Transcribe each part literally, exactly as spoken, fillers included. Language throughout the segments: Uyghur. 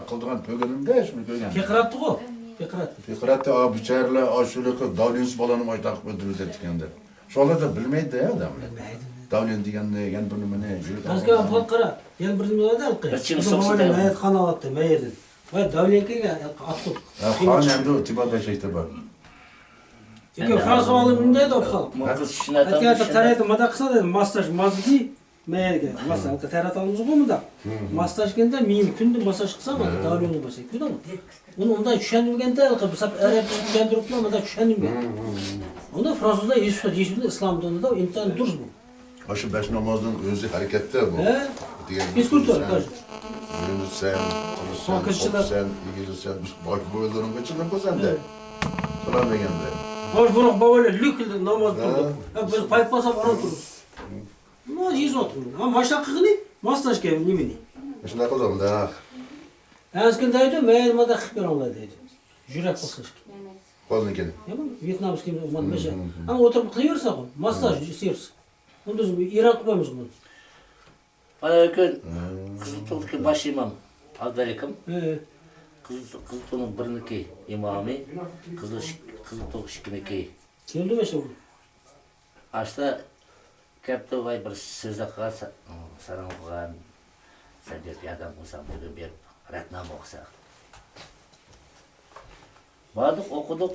قىلىدىغان پۆگىنىمدە شۇنى كۆرگەن. پىقىراتتىغۇ. پىقىراتتى. پىقىراتتى، ئا، بىچارىلەر ئاشۇلۇقى داۋلىنىس بالىنى ئايتاققا ئۆلتۈرۈۋېتەتتىكەندە. شۇلاردا بىلمەيدۇ ئادەملەر. بىلمەيدۇ. داۋلىن دېگەننى، يەنە بىر نېمىنى، يۈرۈك ھازىر ئاغزىنى. قارا، يەنە بىر نېمە دەپ قىلدى. بىر چىڭ سوقسا مەيەت قان ئالاتتى، مەيەتتىن. ۋە داۋلىنكىگە ئاتقۇ. ھە، قان ئەمدى تىبابەت شەكلى بار. لېكىن فرانسۇز ئالىمى مۇنداق دەپ قالدى. مۇ-، قىز چۈشىنەتتى، ئەتىيازدا چۈشىنەتتى. تەرەتتە مۇنداق قىلسا دېدى، ماسساژ مازگى مەيەتكە. ماسساژ، تەرەت ئالىمىزغۇ مۇنداق. ماسساژ دېگەندە مېيىنى كۈندە ماسساژ قىلسا، داۋلىننى باسسا، كۆردۈڭمۇ؟ ئۇنى ئۇنداق چۈشەندۈرگەندە، بىز ئەرەبچە چۈشەندۈرۈپلا مۇنداق چۈشەندۈرگەن. ئۇنى فرانسۇزلار ھېچ، ھېچ ئىسلام دىنىدا ئىنتايىن دۇرۇس بۇ. ئاشۇ بەش نامازنىڭ ئۆزى ھەرىكەتتە بۇ. ھە؟ دېگەن فىزكۇلتۇرا، سەن يۈرىسەن، تۇرىسەن، ھە، قىزچىلار. ئوقۇسەن، ئېگىلىسەن، باش بويلىرىڭغا چىلىپ قويسەن دە. ھە. سالام دېگەندە. ھازىر بۇرۇن بابايلار لۈكلا ناماز تۇرىدۇ. ھە، بىز پايپ باساق ئاران تۇرىمىز. مانا يېزىۋاتىمەن. ھە، ماشۇنداق قىلغىنى، ماسلاش كەبى نېمىنى؟ مۇشۇنداق قىلدۇق، مۇنداق. ھە، ئەسكىن دەيدۇ، مەيلى مۇنداق قىلىپ بېرىڭلار دەيدۇ. يۈرەك ماسلاش. قولنىڭكىنى. يا بۇ ۋيېتنامسكىي ئۇمان مەشە. ھە، ئولتۇرۇپ قىلىۋېرىسەن، ماسلاش، سېرس. ئۇندا ئېران قىلمايمىز بۇنى. مانا بۈگۈن قىزىلتۇغدىكى باش ئىمام ئابدۇلھەكىم. ھە. قىزىل-، قىزىلتۇغنىڭ بىرنىڭكى ئىمامى، قىزىل ئىك-، قىزىلتۇغ ئىككىنىڭكى. كەلدى مەشۇ. ئاشتا كەپتۇ، ۋاي، بىر سۆز ئاققان، سا-، ساراڭ بولغان، سەن بېرىپ ياردەم قىلساڭ، بۈگۈن بېرىپ رەتنامە ئوقۇسا. باردۇق، ئوقۇدۇق.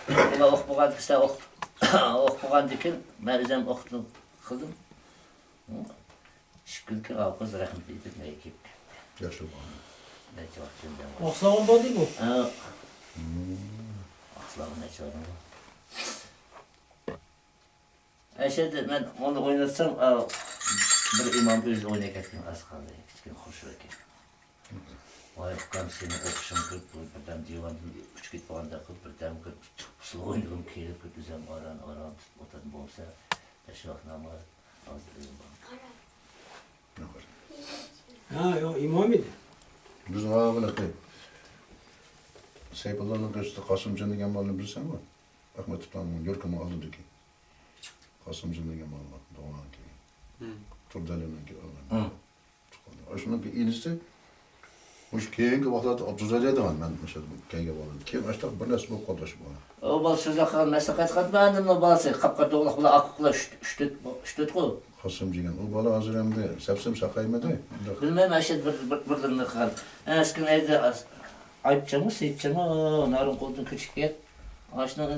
ئۇلار ئوقۇپ بولغاندىكىن، سەن ئوقۇپ، ئوقۇپ بولغاندىكىن، مەن ئۆزۈم ئوقۇپ قىلدىم. ئىككى كۈندىن كېيىن ئاۋۇ قىز رەھمىتى ئېيتىپ، مەيگە كېلىپ كەتتى. ياخشى بولغان. نەچچە ۋاقىت جىم جان بولدى. ئاقساغان بار دەيدۇ. ھە. ئاقساغان نەچچە ۋاقىت. ئەشەدە مەن ئۇنى ئويناتسام، ئا، بىر ئىمام ئۆزى ئويناپ كەتكەن، ئاز قالدى، كىچىككىنە خۇشۇ ئىكەن. ۋاي ئۇكام، سېنىڭ ئوقۇشۇڭ كۆپ، بىردەم دىۋاندىن ئۇچۇپ كېتىپ بولغاندەك قىلىپ، بىردەم كۆپ ئۇسسۇل ئوينىغۇم كېلىپ، كۆپ ئۆزۈم ئاران ئاران تۇتۇپ ئولتۇردۇم، بولمىسا بەش ۋاقىت ناماز ھازىر ئۆيۈم بار. ھە، يوق، ئىمام ئىدى. بىز مانا بۇنى قىل. سەيپۇللانىڭ كۆچىتى قاسىمجان دېگەن بالىنى بىلىسەنغۇ؟ ئەخمەت تۇتاننىڭ يۈرىكىنىڭ ئالدىدىكى. قاسىمجان دېگەن بالىلار دوغۇلغان كېيىن. ھىم. تۇردەلىنىڭكى ئالغان. ھىم. ئاشۇنىڭكى ئىنىسى مۇشۇ كېيىنكى ۋاقىتلاردا ئابدۇزەلى دېگەن مەن مۇشۇ كەلگەن بالىدىن كېيىن ئاشتاق بىر نەرسە بولۇپ قالدى شۇ بالا. ئۇ بالا سۆزلەپ قالغان مەسلىھەت قىلىپ مەن نېمە بالىسى، قاپقارا دوغىلاق بالا، ئاق ئوقلار ئۈچ، ئۈچ تۆت، ئۈچ تۆت قۇ. قاسىم دېگەن ئۇ بالا ھازىر ئەمدى سەپسەم ساقايمىدى. بىلمەيمەن، ئاشۇ بىر، بىر، بىر، بىر قىلغان. ئەسكىن ئەيدە ئايىپچىمۇ، سېيىپچىمۇ، نارىنقولدىن كۆچۈپ كەت. ئاشۇنىڭ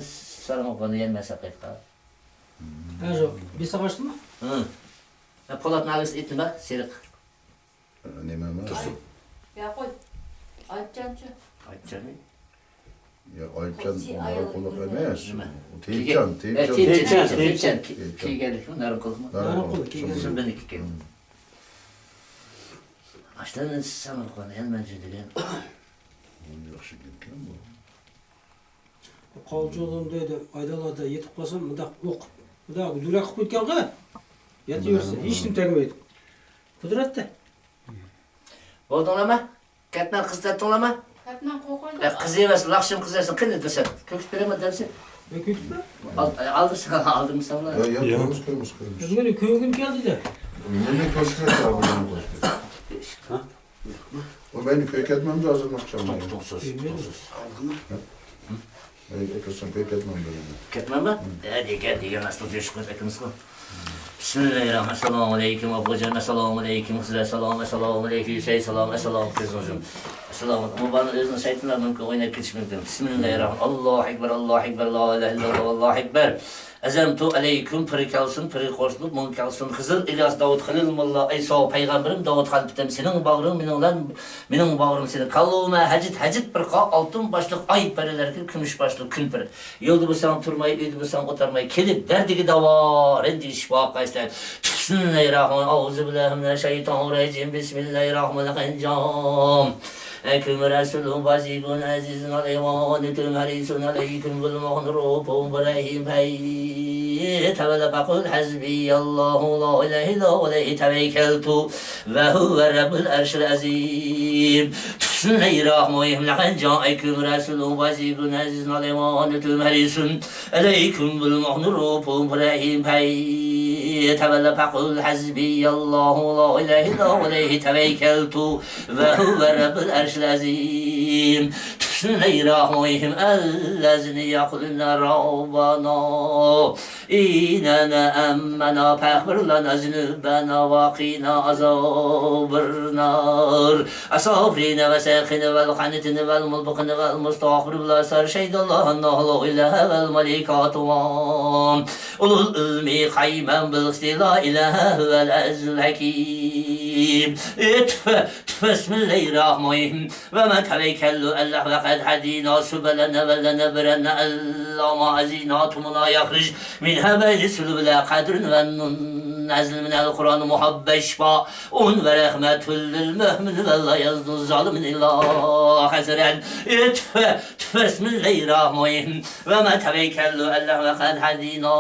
ساراڭ بولغان يەنە مەسلىھەت قىلىپ قال. ھە، شۇ بېسىق ئاچتىمۇ؟ ھە. يا پولاتنى ئالىسى ئېيتتىم بە، سېرىق. نېمە؟ تۇرسۇن. يا قوي. ئايىپجانچۇ. ئايىپجانمۇ؟ يا، ئايىپجان نارىنقوللۇق ئەمەس. نېمە؟ تېيىپجان، تېيىپجان. تېيىپجان، تېيىپجان. كىيگەنلىكمۇ، نارىنقوللۇقمۇ؟ نارىنقول، كىيگەن. سۇمبىنىڭكى ئىكەن. ئاشتىن ساڭا قويغان، يەنە مەن جۈدىگەن. ياخشى گەپكەن بۇ. قاۋچىغۇم دەيدۇ، ئايدالغا يېتىپ قالسام، مۇنداق ئوق، مۇنداق دۈرەك قىلىپ قويىدىكەنغۇ. ياتىۋەرسە، ھېچنېمە تەگمەيدۇ. قۇدرەتتە. بولدۇڭلارمۇ؟ كەتمەن قىز تارتتىڭلارمۇ؟ كەتمەن قوقۇيدۇ. يا قىز ئەمەس، لاخشىم قىز ئەمەس، قېنى دېسەم، كۆكۈت بېرەمەن دەمسە. يا كۆكۈتمە. ئال-، ئالدىم ساڭا، ئالدىم ساڭا. يا، يا، يا. كۆرىمىز، كۆرىمىز، كۆرىمىز. بۈگۈن كۆيگۈم كەلدى-دە. مېنى كۆرسىتىپ، بۇنى كۆرسىتىپ. ھە؟ ئۇ مەينى كۆيۈپ كەتمەمدۇ ھازىر ناخشام؟ توڭ، توڭ سۆز، توڭ سۆز. ھە؟ مەيلى، كۆرسەم كۆيۈپ كەتمەمدۇ يەنە. كەتمەممۇ؟ ھە، دېگەن، دېگەن ئاستىدا جۆشۈپ كەتكەنمىزغۇ. بىسمىللاھىررەھمانىررەھىم. ئەسسالامۇئەلەيكۇم ئابۇجان، ئەسسالامۇئەلەيكۇم قىزلار، سالام، ئەسسالامۇئەلەيكۇم ھۈسەيىن، سالام، ئەسسالام، كۆزۈڭ يۇم. ئەسسالام. ئۇ بالىنىڭ ئۆزىنىڭ شەيتانلار مۇمكىن ئويناپ كېتىشى مۇمكىن. بىسمىللاھىررەھمانىررەھىم. ئاللاھۇ ئەكبەر، ئاللاھۇ ئەكبەر، لا ئىلاھە ئىللاللاھ، ئاللاھۇ ئەكبەر. ئەزەمتۇ ئەلەيكۇم، پىرى كەلسۇن، پىرى قورسۇن، مۇڭ كەلسۇن، خىزىر، ئىلياس، داۋۇت، خېلىل، موللا، ئەيسا، پەيغەمبىرىم، داۋۇت، خەلپىتىم، سېنىڭ باغرىڭ مېنىڭ بىلەن، مېنىڭ باغرىم سېنىڭ. كاللۇما، ھەجىت، ھەجىت، پىرقا، ئالتۇن باشلىق، ئاي، پەرىلەركىن، كۈمۈش باشلىق، كۈن پىرى. يولدا بولساڭ تۇرماي، ئۆيدە بولساڭ ئولتۇرماي، كېلىپ دەردىگە داۋا، رەنجىگە شىپا قايسىلەر. بىسمىللاھىررەھمانىررەھىم. ئەئۇزۇبىللاھىمىنەششەيتانىررەجىم. بىسمىللاھىررەھمانىررەھىم. ئەكرىم رەسۇلۇم، بازىگۇن، ئەزىزۇن، ئەلەيۋانىتۇم، ھەرىسۇن، ئەلەيكۇم، بىلمۇغنى، رۇپۇم، بىرەھىم، ھەي، تەۋەللە، پەقۇل، ھەسبىياللاھۇ، لا ئىلاھە ئىللا ئەلەيھى تەۋەككەلتۇ، ۋە ھۇۋە رەببۇل ئەرشىل ئەزىم. بىسمىللاھىررەھمانىررەھىم. لەقەد جائەكۇم رەسۇلۇن، بازىگۇن، ئەزىزۇن، ئەلەيۋانىتۇم، ھەرىسۇن، ئەلەيكۇم، بىلمۇغنى، رۇپۇم، بىرەھىم، ھەي، تولى فقل حسبي الله لا إله إلا هو عليه توكلت وهو رب العرش العظيم. بسم الله الرحمن الرحيم. الذين يقولون ربنا إننا آمنا فاغفر لنا ذنوبنا وقنا عذاب النار. الصابرين والصادقين والقانتين والمنفقين والمستغفرين والأسحار الشهداء الله أنه لا إله والملائكة وأولو العلم قائما بالقسط لا إله هو العزيز الحكيم. بسم الله الرحمن الرحيم. ومن توكل على الله فقد هدينا سبلنا ولنبرن ألا ما أزيناتمنا يخرج منها بين الصلب لا قدر وننزل من القرآن محبة شفاء ورحمة للمؤمن ولا يزيد الظالمين إلا خسارا. بسم الله الرحمن الرحيم. ومن توكل على الله فقد هدينا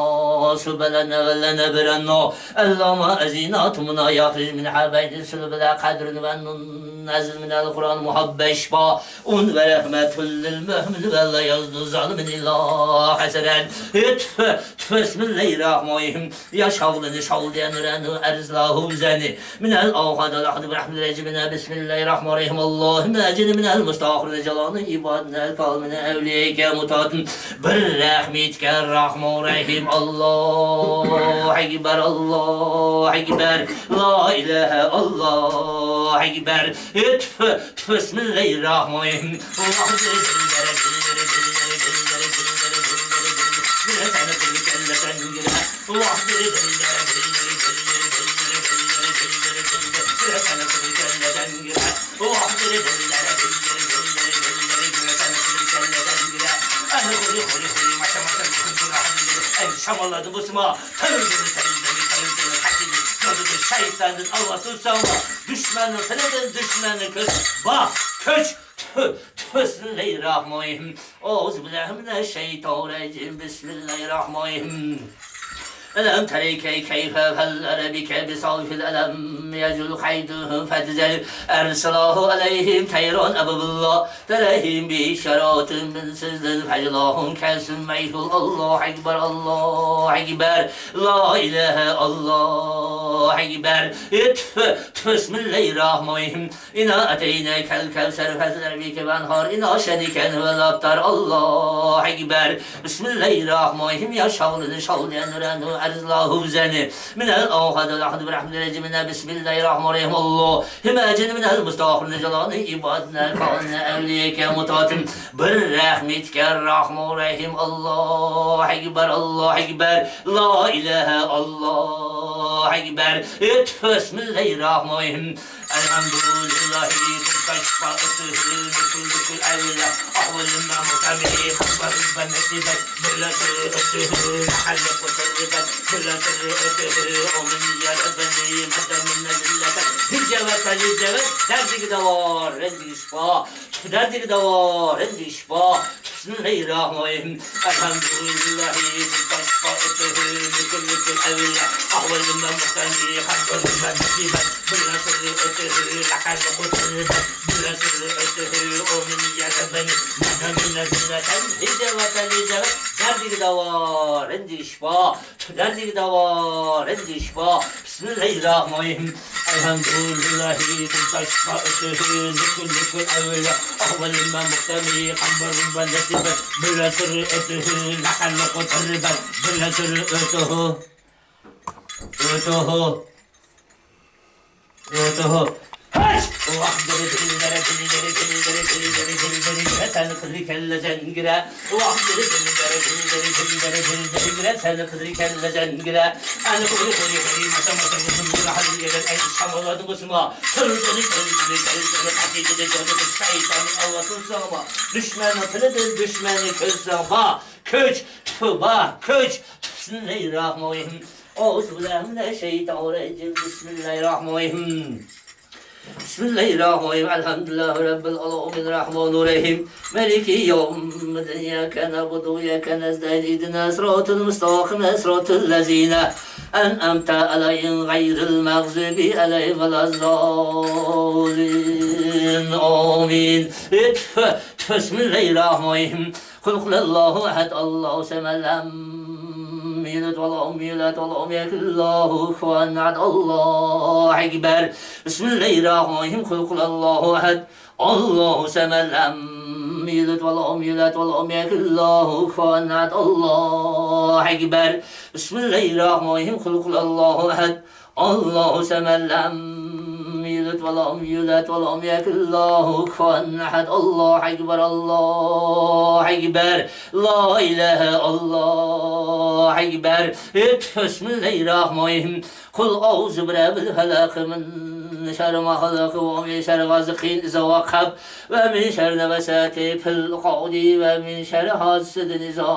سبلنا ولنبرن ألا ما أزيناتمنا يخرج منها بين الصلب لا قدر وننزل من القرآن محبة شفاء ورحمة للمؤمن ولا يزيد الظالمين إلا خسارا. بسم الله الرحمن الرحيم. يا شاولني شاول ديان رانو أرزلا هوزاني من الأوخاد الأخد برحمة رجبنا. بسم الله الرحمن الرحيم. اللهم أجل من المستغفر جلال عبادنا الكامل أولياء متاتم. بر رحمتك الرحمن الرحيم. الله أكبر، الله أكبر، لا إله، الله أكبر. بسم الله الرحمن الرحيم. شاماللاردىن بولسىمۇ، تەۋرىدىن تەۋرىدىن تەۋرىدىن تەۋرىدىن تەكىدىن جادۇدىن شەيتاندىن ئاللا تۇتساڭلار، دۈشمەننىڭ تىلىدىن دۈشمەننى كۆز با كۆچ. تفو، تفو، بسم الله الرحمن الرحيم. أعوذ بالله من الشيطان الرجيم. بسم الله الرحمن الرحيم. ألم تر كيف فعل ربك بأصحاب الفيل ألم يجعل كيدهم في تضليل أرسل عليهم طيرا أبابيل ترميهم بحجارة من سجيل فجعلهم كعصف مأكول. الله أكبر، الله أكبر، لا إله، الله أكبر. تفو، تفو، بسم الله الرحمن الرحيم. إنا أعطيناك الكوثر فصل لربك وانحر إن شانئك هو الأبتر. الله أكبر. بسم الله الرحمن الرحيم. يا شاولني شاول ديان رانو أرزلا هوزاني من الأوخاد الأخد برحمة رجبنا. بسم الله الرحمن الرحيم. اللهم أجرني من المستغفرين جلال عبادنا الكامل أولياء متاتم. بر رحمتك الرحمن الرحيم. الله أكبر، الله أكبر، لا إله، الله أكبر. تفو، بسم الله الرحمن الرحيم. الحمد لله تبقى شفاءته من كل، كل أويلة. أحول ما مقامه خبر بنسبت بلا سرعته لحلق وسربت بلا سرعته. ومن يربني مدى من نزلة هجوة لجوة. دەردىگە داۋا، رەنجىگە شىپا. دەردىگە داۋا، رەنجىگە شىپا. بسم الله الرحمن الرحيم. الحمد لله تبقى شفاءته من كل، كل أويلة. أحول ما مقامه خبر بنسبت بلا سرعته لحلق وسربت بلا سرعته. ومن يربني مدى من نزلة هجوة لجوة. دەردىگە داۋا، رەنجىگە شىپا. دەردىگە داۋا، رەنجىگە شىپا. بسم الله الرحمن الرحيم. الحمد لله تبقى شفاءته من كل، كل أويلة. أحول ما مقامه خبر بنسبت بلا سرعته لحلق وسربت بلا سرعته. سرعته. سرعته. ھەش! ۋاھ، دىرى، دىرى، دىرى، دىرى، دىرى، دىرى، دىرى، دىرى، دىرى، دىرى، دىرى، دىرى، سەن قىزى كەللە زەنگىرە. ۋاھ، دىرى، دىرى، دىرى، دىرى، دىرى، دىرى، دىرى، دىرى، دىرى، دىرى، سەن قىزى كەللە زەنگىرە. ئەنە قۇرۇي، قۇرۇي، قۇرۇي، ماشا، ماشا، بۇزۇم، بۇزۇم، ھازىر يەگەن ئەي شاماللاردىن بولسىمۇ. تىرىلدىرى، تىرىلدىرى، تىرىلدىرى، قاچىدىرى، جادۇدىرى، شەيتاننى ئاللا تۇتساڭما. دۈشمەننىڭ تىلىدىن دۈشمەننى كۆزسەڭما. كۆچ، تفۇ، با، كۆچ. بسم الله الرحمن الرحيم. أعوذ بالله من الشيطان الرجيم. بسم الله الرحمن الرحيم. بسم الله الرحمن الرحيم. الحمد لله رب العالمين الرحمن الرحيم مالك يوم الدين إياك نعبد وإياك نستعين اهدنا الصراط المستقيم صراط الذين أنعمت عليهم غير المغضوب عليهم ولا الضالين. آمين. تفو، تفو، بسم الله الرحمن الرحيم. قل هو الله أحد، الله الصمد، لم يلد ولم يولد ولم يكن له كفوا أحد. الله أكبر. بسم الله الرحمن الرحيم. قل هو الله أحد. الله الصمد. لم يلد ولم يولد ولم يكن له كفوا أحد. الله أكبر. بسم الله الرحمن الرحيم. قل هو الله أحد. الله الصمد. لم يلد ولم يولد ولم يكن له كفوا أحد. الله أكبر. الله أكبر. لا إله إلا الله أكبر. بسم الله الرحمن الرحيم. قل أعوذ برب الفلق، من شر ما خلق، ومن شر غاسق إذا وقب، ومن شر النفاثات في العقد، ومن شر حاسد إذا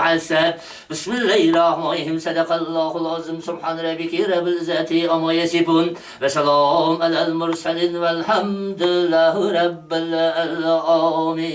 حسد. بسم الله الرحمن الرحيم. صدق الله العظيم. سبحان ربك رب العزة عما يصفون. وسلام على المرسلين والحمد لله رب العالمين.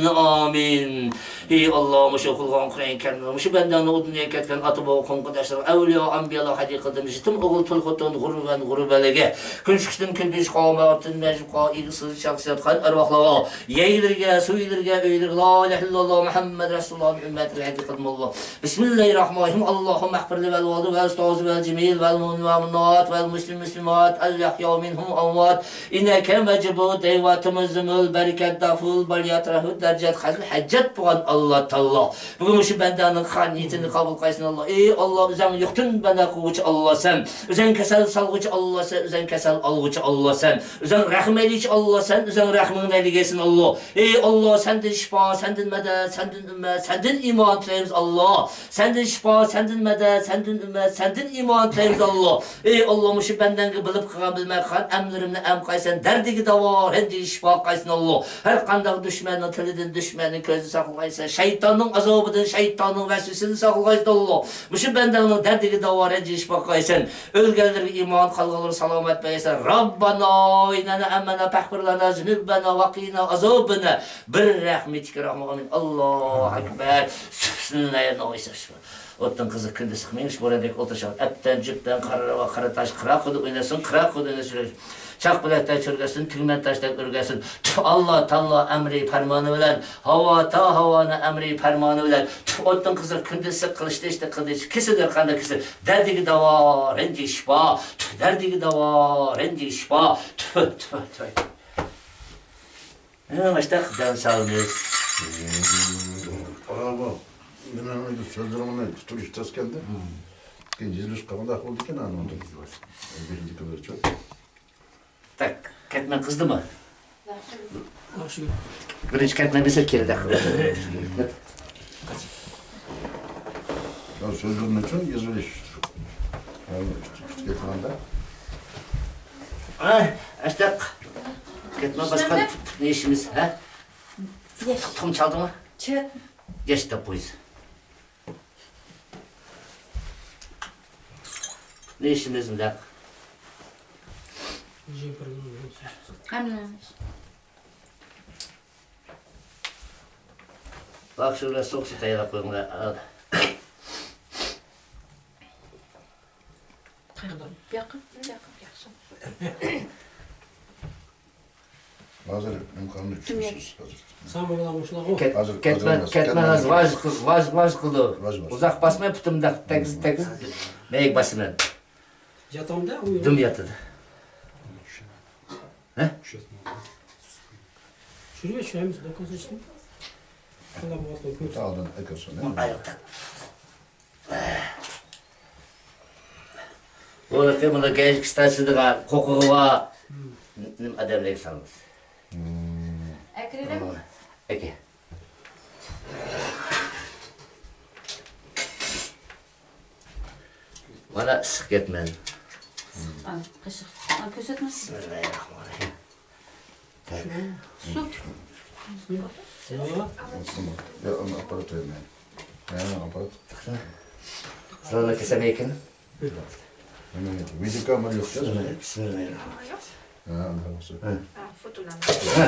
آمين. ئى ئاللا، مۇشۇ قىلغان قۇرئان كەرىمنى مۇشۇ بەندەڭنىڭ ئۇدۇلىنى كەتكەن ئاتا-بوۋا، قۇم-قېرىنداشلىرىغا، ئەۋلىيا-ئەنبىيالارغا ھەدىيە قىلدىم. يېتىم ئوغۇل، تۇل خوتۇن، غۇربەت غۇربەلىگە، كۈنچىلىكتىن كۈلپىگە، قالماقتىن مەجبۇر قال، ئىگىسىز شەخسىيەت قان ئەرۋاھلارغا، يەرلىرىگە، سۇ ئىگىلىرىگە، ئۆيلىرىگە، لا ئىلاھە ئىللاللا مۇھەممەد رەسۇلۇللا ئۈممەتىگە ھەدىيە قىلدىم، ئاللا. بىسمىللاھىرراھمانىرراھىم. ئاللاھۇممە ئەغفىرلى ۋەل ۋالىدى ۋەل ئۇستازى ۋەل جىمىل ۋەل مۇئمىن ۋەل مۇئمىنات ۋەل مۇسلىم مۇسلىمات، ئەل يەھيا مىنھۇم ئەمۋات، ئىننەكە مۇجىبۇ دەئۋاتى مۇزىمۇل بەرىكەت دەفۇل بەلىيات رەھۇ دەرىجەت قەزل ھەجەت بولغان ئاللا تائالا. بۈگۈن مۇشۇ بەندەڭنىڭ قان نىيىتىنى قوبۇل قىلسۇن ئاللا. ئى ئاللا، ئۆزۈڭ يۇقتىن بەندە قىلغۇچى ئاللا سەن. ئۆزۈڭ كەسەل سالغۇچى ئاللا سەن. ئۆزۈڭ كەسەل ئالغۇچى ئاللا سەن. ئۆزۈڭ رەھىم ئەيلىگۈچى ئاللا سەن. ئۆزۈڭ رەھمىڭنى ئەيلىگەيسەن ئاللا. ئى ئاللا، سەندىن شىپا، سەندىن مەدەت، سەندىن ئۈمىد، سەندىن ئىمان تىلەيمىز ئاللا. سەندىن شىپا، سەندىن مەدەت، سەندىن ئۈمىد، سەندىن ئىمان تىلەيمىز ئاللا. ئى ئاللا، مۇشۇ بەندەڭگە بىلىپ قىلغان، بىلمەي قىلغان ئەمىلىرىمنى ئەم قايسەن، دەردىگە داۋا، رەنجىگە شىپا قايسەن ئاللا. ھەر قانداق دۈشمەننىڭ تىلىدىن، دۈشمەننىڭ كۆزىدىن ساقلىغايسەن. شەيتاننىڭ ئازابىدىن، شەيتاننىڭ ۋەسۋىسىدىن ساقلىغايسەن ئاللا. مۇشۇ بەندەڭنىڭ دەردىگە داۋا، رەنجىگە شىپا قىلغايسەن. ئۆلگەنلىرىگە ئىمان، قالغانلىرىغا سالامەت بەرگەيسەن. رەببەنا ئىننەنا ئامەننا فەغفىر لەنا زۇنۇبەنا ۋە قىنا ئازابەننار. بىر رەھمىتىكى رەھمان. ئاللاھۇ ئەكبەر. بىسمىللاھىررەھمانىررەھىم. ئوتتىن قىزىق كۈندە سىق مېڭىش، بوران دەك ئولتۇرۇش. ئەپتەن، جۈپتەن، قارا راۋا، قارا تاش، قىراق قۇدا ئويناسۇن، قىراق قۇدا ئويناسۇن. چاق بىلەكتەك چۆرگەسۇن، تۈگمەن تاشتەك ئۆرگەسۇن. تۈف، ئاللا تاللا ئەمرى پەرمانى بىلەن، ھاۋا تا ھاۋانىڭ ئەمرى پەرمانى بىلەن. تۈف، ئوتتىن قىزىق كۈندە سىق، قىلىچتىن ئىشتە قىلىچ، كېسىلدۇر قانداق كېسەل، دەردىگە داۋا، رەنجىگە شىپا. تۈف، دەردىگە داۋا، رەنجىگە شىپا. تۈف، تۈف، تۈف. ھە، ماشتاق دەم سالىمىز. ئانا بۇ نېمە ئىدى، سۆزلىرىڭنى تۇتۇش تەسكەندە. كېيىن يېزىلىش قانداق بولدىكىن ئانىڭدىن؟ بىلىدىكىلەرچۇ. تاك، كەتمەن قىزدىمۇ؟ ياخشى. بىرىنچى كەتمەن دېسە كېلدى. يا سۆزلىرىم ئۈچۈن يېزىۋېلىش. يەنى ئۈچ، ئۈچ كەتمەندە. ئاي، ئاشتاق. كەتمەن باسقان نېمە ئىشىمىز، ھە؟ ياش. تۇخۇم چالدىڭمۇ؟ چۆپ. ياش دەپ قويسا. نېمە ئىشىمىز مۇنداق؟ ھەممە. باخشۇلار سوقسا تەييارلاپ قويۇڭلار. بۇياققا، بۇياققا، ياخشى. ھازىر ئىمكاننى چۈشۈرىسىز، ھازىر. ساڭا بولغان مۇشۇلارغۇ. كەت-، ھازىر، كەتمەن، ھازىر ئەمەس، كەتمەن ھازىر كەتمەن. ۋاژ قىل-، ۋاژ، ۋاژ قىلدى. ۋاژ، ۋاژ. ئۇزاق باسماي پۇتۇمدا تەگىز، تەگىز مەيگە باسىمەن. ياتامدا ئۇ يەردە. دۈم ياتىدۇ. ھە؟ چۈشۈرمەي چۈشۈرىمىز، دوكان سېچىشنى. ئالدىن ئەكىرسۇن، ھە؟ ئاياقتا. بۇنىڭكى مۇنۇ گەجگە ئىستانسىدىغان قوقۇغى بار. نېمە ئادەملەرگە سالىمىز. ئەكىرىدىم. ئەكە. مانا ئىسسىق كەتمەن. ئال، قېشىق. ئال، كۆرسەتمە. بىسمىللاھىررەھمانىررەھىم. سۇ. يا، ئۇنى ئاپپارات بەرمەي. ھە، ئاپپارات. سىلەرنى كېسەم ئېكىن. ۋىدېو كامېرا يوق، يا، سىزدە؟ بىسمىللاھىررەھمانىررەھىم. ھە، ئۇنداق بولسا. ھە. ھە، فوتولارنى. ھە.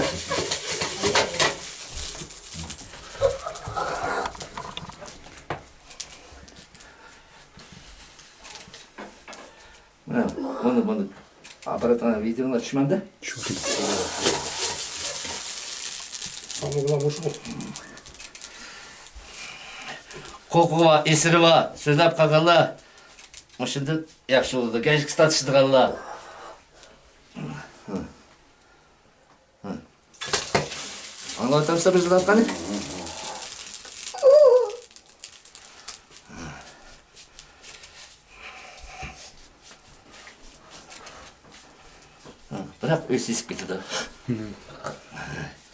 مانا، بۇنى، بۇنى ئاپپاراتقا ۋىدېونى چۈشمەمدۇ؟ چۈشتى. ئانا بۇلار مۇشۇ. قوقۇ بار، ئېسىرى بار، سۆزلەپ قالغانلار مۇشۇندىن ياخشى بولىدۇ. گەجگە تارتىشىدىغانلار. ئاڭلاۋاتامسىلەر بىزنى قانى؟ بىراق ئۆي سېسىپ كېتىدۇ.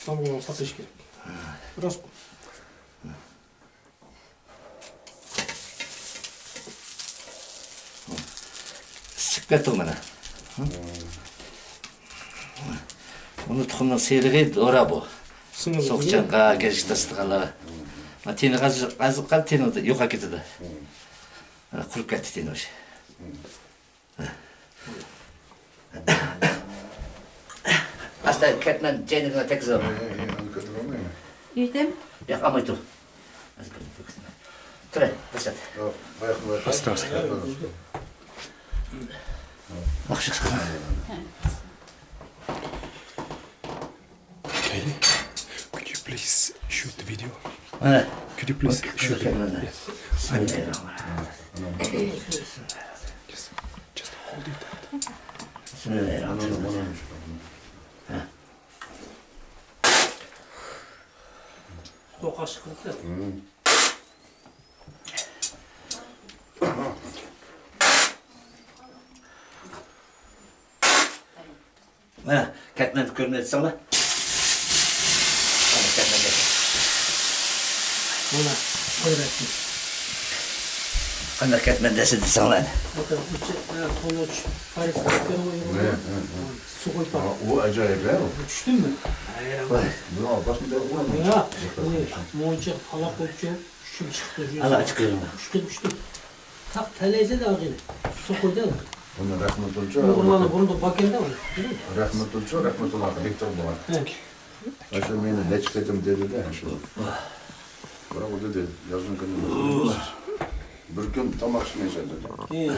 سامغا ساتىش كېرەك. راست. ئىسسىپ كەتتىغۇ مانا. بۇنى تۇخۇمنىڭ سېرىقى دورا بۇ. سىڭىدۇ. سوقچانغا، گەجگە تارتىدىغانلار. تېنى ئاز، ئاز قال، تېنى يوقاپ كېتىدۇ. قۇرۇپ كەتتى تېنى. ئاستا كەتمەن، جەينىڭگە تەگكۈزۈڭ. ئۆيدىم. ياق، ئالماي تۇر. تۇرە، باشلات. ئاستا، ئاستا. ياخشى. Kelly, could you please shoot the video? Could you please shoot the video? Yes. Just, just hold it. مانا، كەتمەن كۆرۈنەتسەڭلار. مانا، كەتمەن دەسسە. مانا، قويۇۋەتتىم. قانداق كەتمەن دەسسە دېسەڭلار. باقا، ئۇچى، ھە، قولغا چۈشۈپ، قارىسا، كەتكەن ئويۇن. ھە، ھە، ھە. سۇ قويۇپ. ئۇ ئاجايىپ، ھە، ئۇ. چۈشتۈڭمۇ؟ ھەيران قالدىم. ياق، باشقا بىر ئويۇن. ياق، ئۇنى مۇنچە قالاپ قويۇپچۇ. چۈشۈپ چىقىپتۇ. ئالا، چىقىرىڭ. چۈشتۈم، چۈشتۈم. تاق تەلەيسە دە ئاغىنە. سۇ قويدى. بۇنى رەھمەتۇلچۇ، ئۇيغۇرلارنىڭ بۇرۇندا بار ئىكەن دە ئۇ. رەھمەتۇلچۇ، رەھمەتۇللا رېكتور بولغان. ھە. ئاشۇ مېنى نەچچە قېتىم دېدى دە، شۇ. بىراق ئۇ دېدى، يازغان كۈنى بىر كۈن تاماق ئىچمەيسەن دېدى. ھە.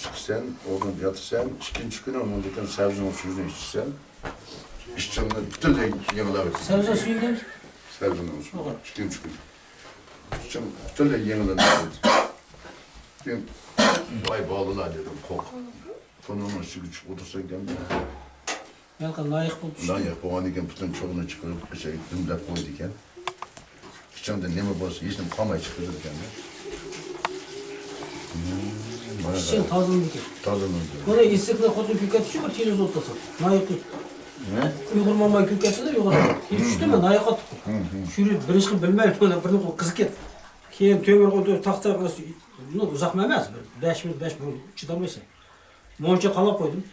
چىقىسەن، ئورنۇپ ياتىسەن، ئىككىنچى كۈنى ئۇنىڭدىن كېيىن سەۋزىنىڭ سۈيىنى ئىچىسەن، ئىچىڭنى پۈتۈنلەي يېڭىلاۋېتىسەن. سەۋزە سۈيىنى؟ سەۋزىنىڭ سۈيى. توغرا. ئىككىنچى كۈنى. ئىچىڭ پۈتۈنلەي يېڭىلىنىپ كېتىدۇ. كېيىن، ۋاي بالىلار دېدىم، قورقۇپ. تونۇرنىڭ ئىچىگە چۈشۈپ ئولتۇرسا ئىكەن. ھېلىقى لايىق بولۇپ چۈشتى. لايىق بولغاندىن كېيىن پۈتۈن چوغىنى چىقىرىپ، ئىچىگە دۈملەپ قويىدىكەن. ئىچىڭدە نېمە بولسا، ھېچنېمە قالماي چىقىرىدىكەن. مانا ئىچىڭ تازىلىنىدىكەن. تازىلىنىدۇ. مانا ئېسىكنى خوتۇن كۆرۈپ كەتتى شۇ، بىر تېلېۋىزور ئولتۇرسا. لايىق. نېمە؟ ئۇيغۇر ماماي كۆرۈپ كەتتى ئۇيغۇر. ھېچ چۈشتىمۇ، لايىق ئاتتۇق. شۇ بىر ئىشقا بىلمەي، مانا بىرنى قىزىپ كەتتى. كېيىن تۆمۈر ئولتۇرۇپ تاختا، ئۇزاق ئەمەس، بىر بەش مىنۇت، بەش مىنۇت چىدالمايسەن. مۇنچە قالاپ قويدۇم.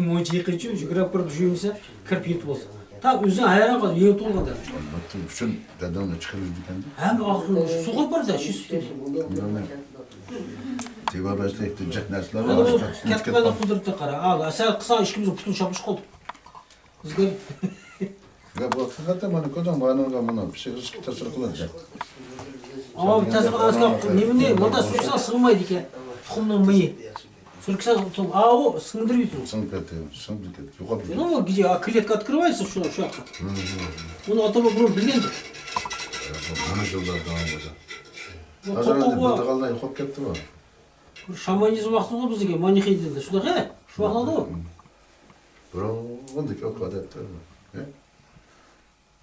مۇنچە يېقىنچە يۈگۈرۈپ بېرىپ يۈرمىسە، كىرىپ يېتىپ بولسا. تا ئۆزۈڭ ھەيران قالىسەن، يېڭى تۇغۇلغان دەپ. ئۈچۈن دادامنى چىقىرىۋېتىدىكەن. ھەم ئاغزىنى سۇغۇرۇپ بار دە، شۇ سۈتىنى. تېۋەر بەشتە جىق نەرسىلەر بار. كەتمەيدۇ قۇدرەتكە قارا. ئا، سەن قىلساڭ ئىككىمىز پۇتۇن چاپلىشىپ قالدۇق. بىزگە يا، بۇ ھەقىقەتەن مانا كۆزۈڭ بارنىڭغا مانا پسىخىكىغا تەسىر قىلىدۇ. ئاۋۇ تەسىر قىلىدۇ. نېمىنى مۇنداق سۈرسەڭ سىڭمايدىكەن. تۇخۇمنىڭ مېيى. سۈرسەڭ، ئاۋۇ سىڭدۈرۈپ يۈرىدۇ. سىڭىپ كەتتى، سىڭدۈرۈپ كەتتى. يوقاپ كېتىدۇ. يەنە ئۇ گىجە كلېتكا ئاتقۇرۇۋالسا شۇ، شۇ ياققا. ئۇنى ئاتىمىز بۇرۇن بىلگەندۇق. مانا شۇنداق داۋام بولسا. ھازىر ئەمدى بىر تاغالدا يوقاپ كەتتىمۇ؟ بىر شامانىزم ۋاقتىدا بىزگە مانىخېيدىن شۇنداق، ھە؟ شۇ ۋاقىتلاردا. بۇرۇنقىدەك ئادەتتە. ھە؟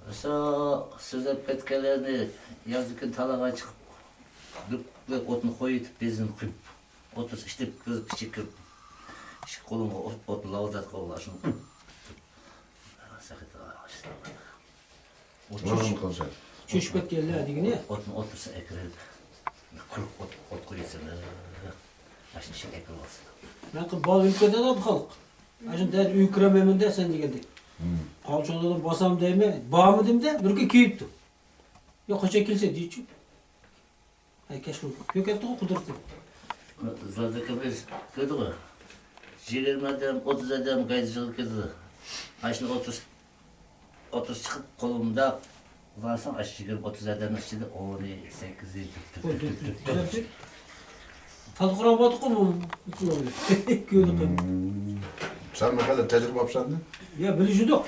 راسا سۆزلەپ كەتكەنلەرنى يازدىكى تالاغا چىقىپ، دۈپلەپ ئوتنى قويۇۋېتىپ، بېزىنى قۇيۇپ، ئوتتۇرىسى ئىشلىپ، كىرىپ، ئىچىگە كىرىپ، ئىككى قولۇمغا ئوت، ئوتنى لاۋۇلداتقان شۇنى قىلىپ، سەخىت ئاشلىق. ئۇنىمۇ قىلسا. چۆچۈپ كەتكەنلەر دېگىنى. ئوتنى ئوتتۇرىسىغا ئەكىرىپ، قۇرۇق ئوت، ئوت قويۇۋېتىسەن. ئاشۇنى ئىچىگە ئەكىرىۋالسا. مەن قىلىپ بالا ئۆلۈپ كېتىدۇ بۇ خەلق. ئاشۇ دەل ئۆيگە كىرەلمەيمەن دە سەن دېگەندەك. پالچىقلىرىدىن باسام دەيمەن، بارمۇ دېدىم دە، بىر كۈن كېلىپتۇ. يا قاچان كېلىسەن دېيىچۇ. ھەي، كەچ بولدى. كۆرۈپ كەتتىغۇ قۇدرىتىنى. زادىكى بىز كۆردىغۇ. يىگىرمە ئادەم، ئوتتۇز ئادەم گايدا يىغىلىپ كېتىدۇ. ئاشۇنى ئوتتۇز، ئوتتۇز چىقىپ قولۇمدا ئۇلارساڭ ئاشۇ يىگىرمە ئوتتۇز ئادەمنىڭ ئىچىدە ئونى، سەككىزى، تۈپ، تۈپ، تۈپ، تۈپ، تۈپ. تازا قۇرام باتىققۇ بۇ. كۆرۈنۈپ. سەن بىر خېلى تەجرىبە ئاپسەندە؟ يا، بىلىشىدۇق.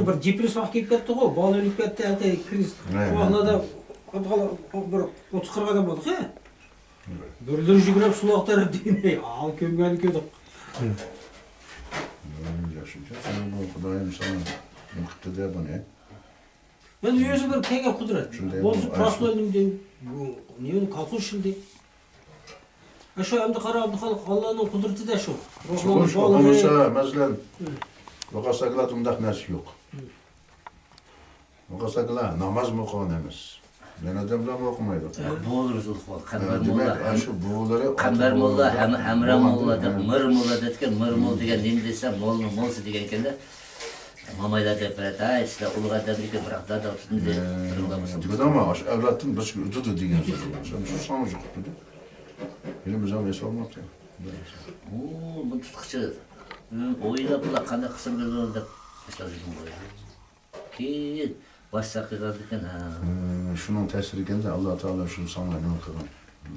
بىر جىپرىس ۋاقىت كېلىپ كەتتىغۇ. بالا ئۆلۈپ كەتتى، ھەتتا كرىز. شۇ ۋاقىتلاردا بىر ئوتتۇز قىرىق ئادەم بولدۇق ھە. بىرلىرى يۈگۈرۈپ سۇلۇق تەرەپ دېمەي، ھال كۆمگەننى كۆردۇق. ياخشىكەن، سەن بۇ خۇدايىم ساڭا نېمە قىپتۇ دە بۇنى. مەن ئۆزى بىر كەلگەن قۇدرەت. شۇنداق بولسا بۇ پراستوي نېمىدىن، بۇ نېمىنى كالخوز ئىشلىدى. ھە، شۇ ئەمدى قارا، ئابدۇخالىق ئاللانىڭ قۇدرىتىدە شۇ. شۇ، روھلارنىڭ شۇ بالىلىرى. بولمىسا، مەسىلەن، ھە. ۋاقاساكلاردا ئۇنداق نەرسە يوق. ھە. ۋاقاساكلار نامازمۇ ئوقۇغان ئەمەس. يەنە ئادەملەرمۇ ئوقۇمايدۇ. ھە، بۇلار ئۇزۇلۇپ قالغان. ھە، قەمبەر دېمەك، موللا، ئاشۇ بۇلىرى قەمبەر موللا، ھەم-، ھەمرا موللا دەپ، مىر موللا دەتكەن، مىر مول دېگەن نېمە دېسە، مولنىڭ مولسى دېگەن ئىكەن-دە. مامايلار دەپ بېرەتتى، ھەي، سىلەر ئۇلۇغ ئادەم ئىكەن، بىراق دادا تۇتمىدى، بىر ئۇلۇغ بولسا. بىلەمما، ئاشۇ ئەۋلادتىن بىرسىگە ئۆتىدۇ دېگەن سۆز. شۇ، شۇ ساڭا يۇقۇپتۇ. ھېلى بىزنىڭ نېسىپ بولماپتۇ. ئۇ، بۇ تۇتقۇچى، ئويلاپلا قانداق قىلسام بولىدۇ دەپ باشلاپ يۈردۈم. كېيىن باش ساقىيغاندىكىن، ھە. ھە، شۇنىڭ تەسىرى ئىكەن-دە، ئاللا تائالا شۇ ساڭا نېمە قىلغان.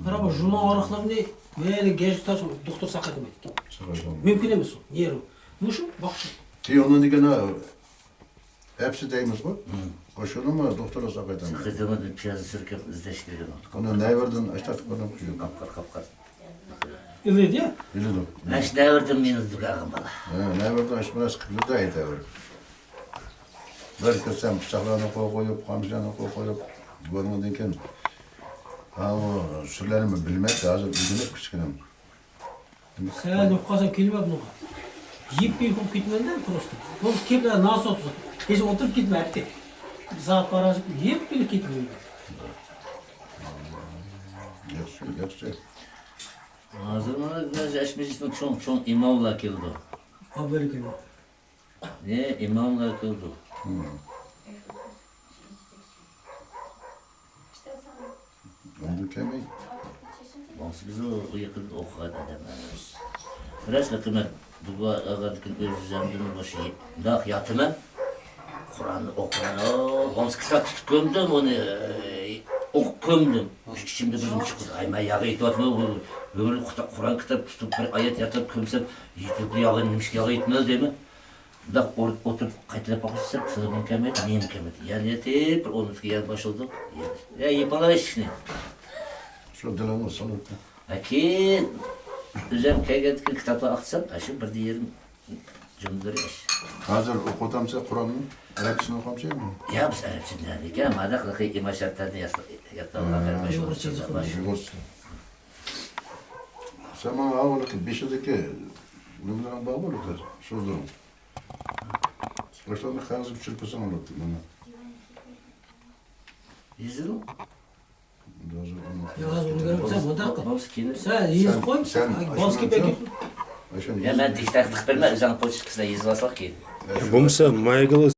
قارا، بۇ ژۇرنال ۋاراقلىرىنى مەيلى گەجگە تاشلاپ دوختۇر ساقايتالمايدىكەن. ساقايتالمايدۇ. مۇمكىن ئەمەس ئۇ. نېرۋا. مۇشۇ باقىش. كېيىن ئۇنىڭدىن كېيىن ئەپسى دەيمىزغۇ؟ ھە. ئاشۇنىمۇ دوختۇرلار ساقايتالمايدۇ. ساقايتالمايدۇ، پىيازنى سۈركەپ ئىزدەش كېرەك. ئۇنى نەۋەردىن ئاشتاتلىق بىلەن قويۇپ. قاپقارا، قاپقارا. ئىللىدى يا؟ ئىللىدۇ. ئەش نەۋردىن مېنى دۇگاغىم بالا. ھە، نەۋردىن ئاش بىراز قىلدى ئەيتەۋر. بىر كىرسەم پىچاقلارنى قويۇپ قويۇپ، قامچىلارنى قويۇپ قويۇپ، بۇنىڭدىن كېيىن، ھا، ئۇ سۈرلەرنى بىلمەيتتى، ھازىر ئۆگىنىپ كىچىكىنەم. سەن ئوقۇغانسەن كېلىمە بۇنىڭغا. يىپ يىپ بولۇپ كېتىمەن-دە، پروستو. بولسا كېلىپ ناسوت. كېچە ئولتۇرۇپ كېتىمەن ئەتتى. سائەت قاراشىپ يىپ يىپ كېتىمەن. ياخشى، ياخشى. ھازىر مانا ئەشمىجىتنىڭ چوڭ، چوڭ ئىماملار كېلىدۇ. ئابلىكىم. نە، ئىماملار كېلىدۇ. ھىم. ئەمدى كەلمەي. بولسا بىز ئۇ يېقىندا ئوقۇغان ئادەم ئەمەس. بىرەرسى قىممەت دۇئا ئالغاندىكىن ئۆز ئۆزۈمدىن باشقا مۇنداق ياتىمەن. قۇرئاننى ئوقۇيمەن. بولسا كىتاب تۇتۇپ كۆمدۈم ئۇنى، ئوقۇپ كۆمدۈم. ئىچىمدە بىر نېمە چىقىدۇ. ئاي، مەن ياغا يېتىۋاتىمەن، ئۆمرۈم قۇرئان كىتاب تۇتۇپ بىر ئايەت ياتاپ كۆمسەم، يېتىپ ياغا نېمىشقا ياغا يېتىمەن دەيمەن. مۇنداق ئولتۇرۇپ قايتىلاپ باقسام، تېلېفون كەلمەيدۇ، نېمە كەلمەيدۇ. يەنە يېتىپ، بىر ئون مىنۇتقا يەنە باشلىدۇق. يا، يېپىڭلار ئىشىكنى. شۇ دىلىڭغا سالىدۇ. ھە، كېيىن ئۆزۈم كەلگەندىكىن كىتابلار ئاچسام، ھە، شۇ بىردە يېرىم جۈملىلىرى ئىش. ھازىر ئوقۇۋاتامسىز قۇرئاننى؟ ئەرەبچىسىنى ئوقۇيمسىز؟ يا، بىز ئەرەبچە نەدىكەن، مانا قىلىقى ئىمام شەرتەرنى ياتلىغان. ھە، ئۇيغۇرچە. سەن ماڭا ئاۋۋالقى بېشىدىكى نېمىلىرىڭ بارغۇ، سۆزلىرىڭ. باشلارنى قەغەزگە چۈشۈرۈپ قويساڭ بولاتتى، مانا. يېزىلدى. يا، ھازىر ئۇنى بېرىمەن، سەن مۇنداق قىل. سەن يېزىپ قوي. سەن، سەن، بالىسى كېلىپ ئەكەپ. يا، مەن دىكتات قىلىپ بېرىمەن، ئۆزۈڭ پوچتىغا يېزىۋالساڭ كېيىن. بولمىسا مايكىلى